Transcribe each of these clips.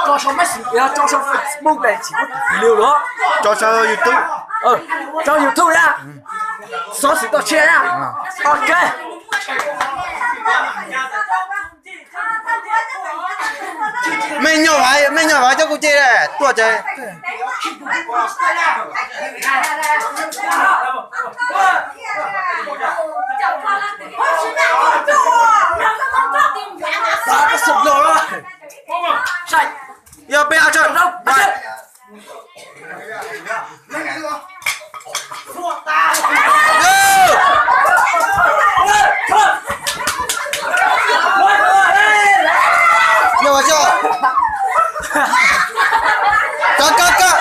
Tso sau Facebook, tso sau Facebook, tsis muaj tus liu los tso sau YouTube, tso YouTube na. Xov xwm toj siab na. Ok. Mej nyob, mej nyob vas coj kuv ces tuaj ces. Yog peb a tso. Kawg kawg kawg.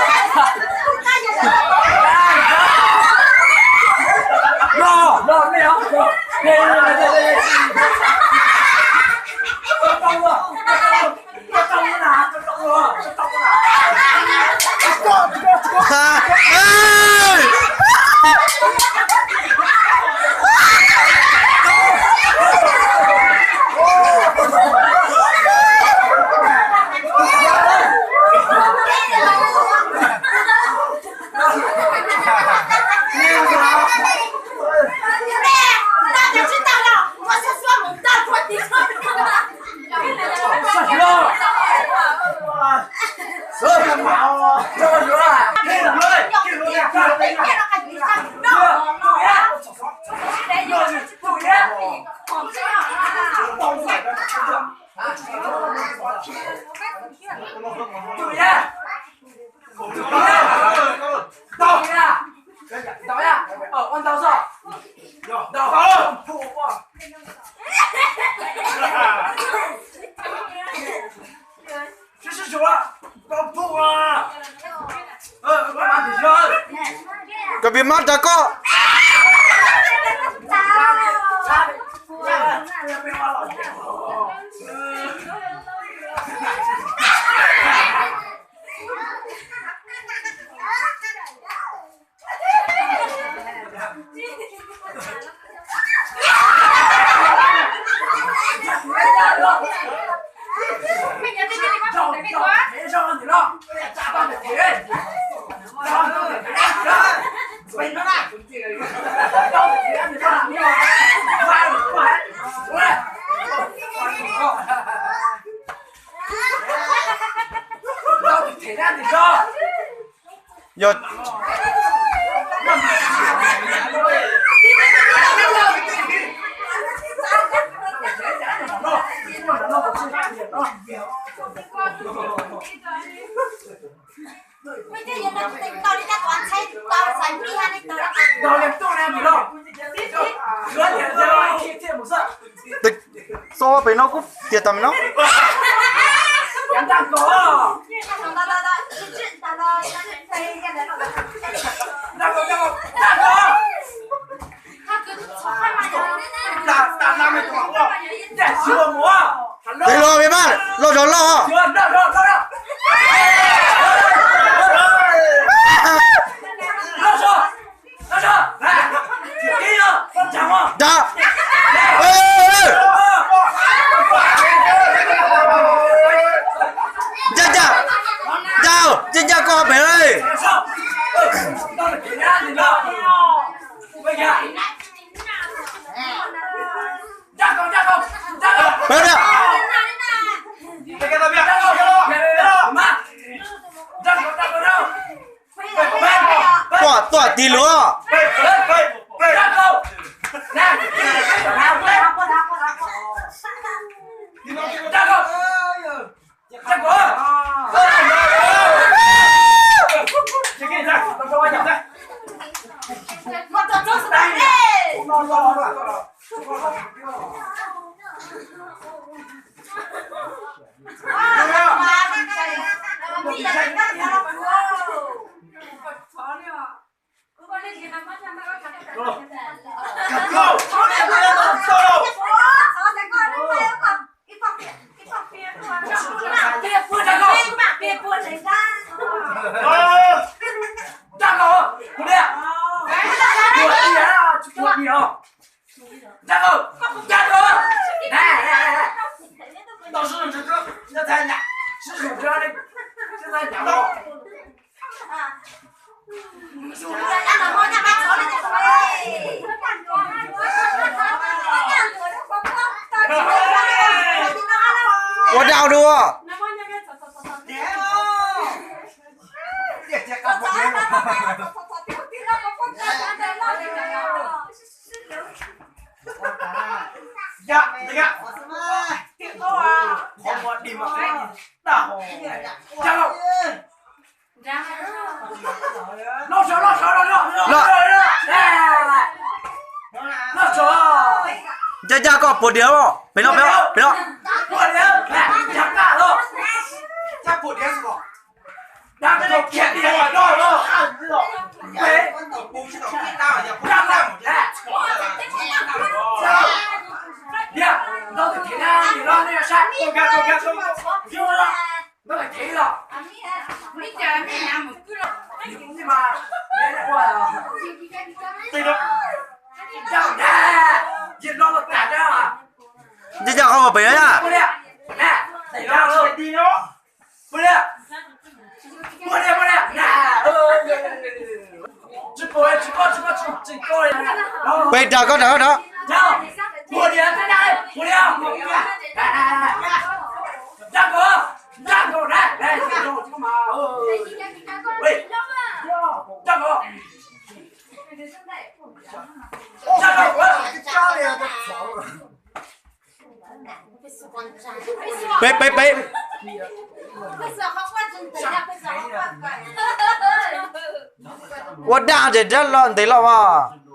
Koj pim mab rau koj. Yog Xo pem no kuj tiag tam no. Pem los pem mas, los zov los. Nrad. Ncaj ncaj, ncaj ncaj koj pem li. Pem li. Tuaj, tuaj tig lus. Ua dau dua. Ncaj ncaj koj puas diav os? Pem no, pem no, pem no. Ncaj ncaj qhov pem no na. Pem dag koj dag koj dag. Pem pem pem. Ua daj ces dab los ntev los as.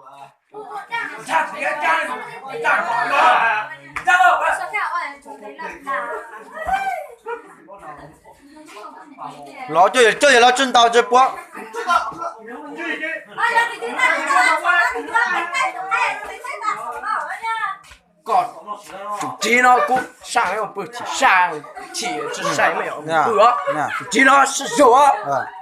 Los coj yawg los tsis ntaus tsis puab. Koj tus txiv no kuj saj, pw chim saj, chim tsis sai me pw os. Tus txiv no sib zog os.